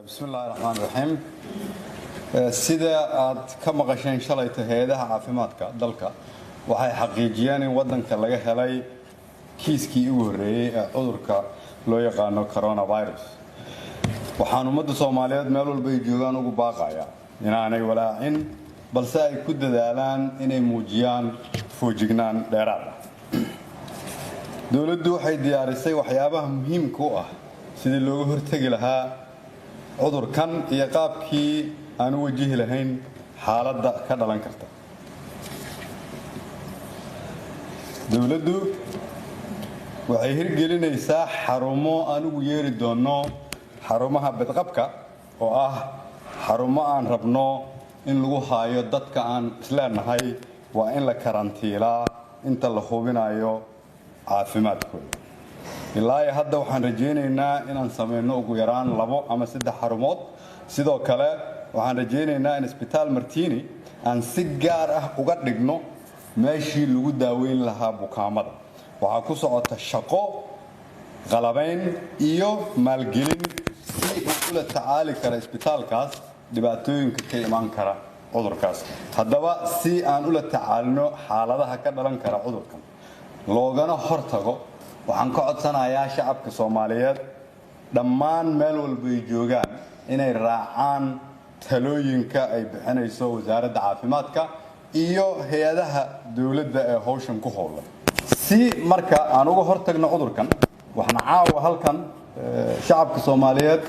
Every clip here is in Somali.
Bismillahi raxmaan raxiim. Sida aad ka maqasheen shalayta, hay-adaha caafimaadka dalka waxay xaqiijiyeen in waddanka laga helay kiiskii ugu horreeyey ee cudurka loo yaqaano coronavirus. Waxaan ummadda Soomaaliyeed meel walba ay joogaan ugu baaqaya inaanay walaacin, balse ay ku dadaalaan inay muujiyaan foojignaan dheeraad ah. Dowladdu waxay diyaarisay waxyaabaha muhiimka u ah sidii looga hortegi lahaa cudurkan iyo qaabkii aan u wajihi lahayn xaaladda ka dhalan karta. Dowladdu waxay hirgelinaysaa xarumo aan ugu yeeri doonno xarumaha badqabka, oo ah xarumo aan rabno in lagu haayo dadka aan isleenahay waa in la karantiilaa inta la hubinayo caafimaadkooda. Ilaa iyo hadda waxaan rajaynaynaa inaan samayno ugu yaraan 2 ama 3 xarumood. Sidoo kale waxaan rajaynaynaa in Isbitaal Martini aan si gaar ah uga dhigno meeshii lagu daaweyn lahaa bukaamada. Waxaa ku socota shaqo qalabayn iyo maalgelin si uu ula tacaali kara isbitaalkaas dhibaatooyinka ka imaan kara cudurkaas. Haddaba, si aan ula tacaalino xaaladaha ka dhalan kara cudurkan loogana hortago, waxaan ka codsanayaa shacabka Soomaaliyeed dhammaan meel walba ay joogaan inay raacaan talooyinka ay bixinayso Wasaaradda Caafimaadka iyo hay-adaha dowladda ee howshan ku howlan. Si marka aan uga hortagno cudurkan, waxaan caawa halkan shacabka Soomaaliyeed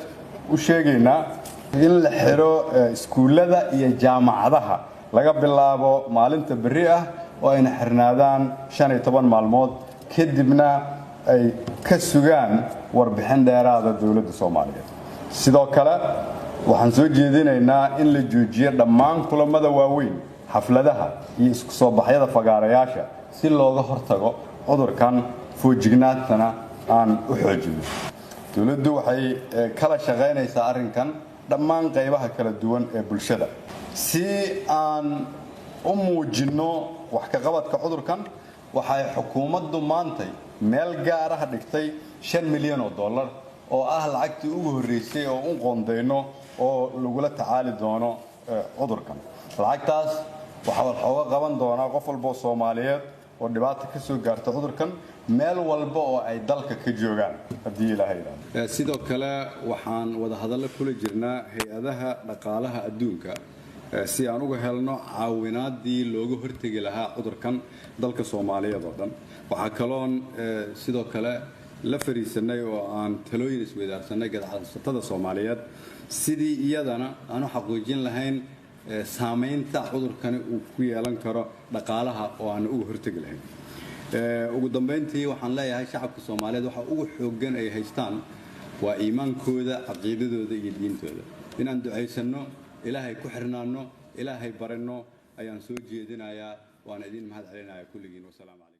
u sheegaynaa in la xiro iskuullada iyo jaamacadaha laga bilaabo maalinta berri ah, oo ayna xirnaadaan 15 maalmood, kadibna ay ka sugaan warbixin dheeraada dowladda Soomaaliyeed. Sidoo kale waxaan soo jeedinaynaa in la joojiyo dhammaan kulamada waaweyn, xafladaha iyo isku soo baxyada fagaarayaasha, si looga hortago cudurkan, foojignaantana aan u xoojino. Dowladdu waxay kala shaqaynaysaa arrinkan dhammaan qaybaha kala duwan ee bulshada si aan u muujinno wax ka qabadka cudurkan. Waxay xukuumaddu maantay meel gaar ah dhigtay 5 milyan oo dollar, oo ah lacagtii ugu horreysay oo u qoondayno oo lagula tacaali doono cudurkan. Lacagtaas waxaa wax ooga qaban doonaa qof walba oo Soomaaliyeed oo dhibaata ka soo gaarta cudurkan, meel walba oo ay dalka ka joogaan, haddii Ilaahay yidhaahdo. Sidoo kale waxaan wadahadallo kula jirnaa hay-adaha dhaqaalaha adduunka si aan uga helno caawinaadii looga hortegi lahaa cudurkan dalka Soomaaliyeed oo dhan. Waxaa kaloon sidoo kale la fariisanay oo aan talooyin isweydaarsanay ganacsatada Soomaaliyeed sidii iyadana aan u xaqiijin lahayn saamaynta cudurkani uu ku yeelan karo dhaqaalaha oo aan uga hortegi lahayn. Ugu dambeyntii waxaan leeyahay shacabka Soomaaliyeed, waxa ugu xooggan ay haystaan waa iimaankooda, caqiidadooda iyo diintooda. Inaan ducaysanno, Ilaahay ku xirnaanno, Ilaahay baranno ayaan soo jeedinayaa, waana idin mahad celinayaa kulligiin. Wasalaamu calaykum.